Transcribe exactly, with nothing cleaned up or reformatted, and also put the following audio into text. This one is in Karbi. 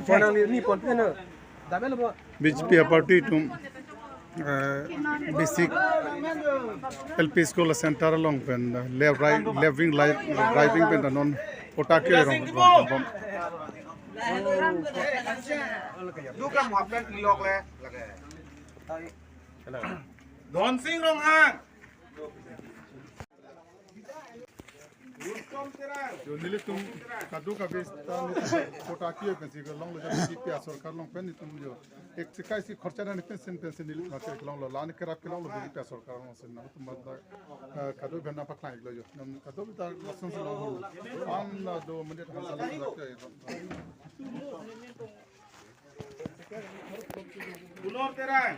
Pon nang ni pon pen na. Dame lo bo. B J P a party atum, eh, basic L P school center along pen, eh, left right, left wing, right, right wing pen ta non patta ke-e rong, rong, rong. Dukam hapet ilok le lage. Dhon Sing Ronghang. Yo, nelitum kadokave ta nelitum patta ke-e pensi kelonglo jo B J P a sorkar along pen nelitum jo. Ek chikai si khorcha dan pensi pensi nelitum ke kelonglo, la-an kerap kelonglo B J P a sorkar along si nangtum ta, eh, kado bhena paklang lo jo. Nang kado bita lason si long. An la do menit han sala sala ke. Bunor Terang.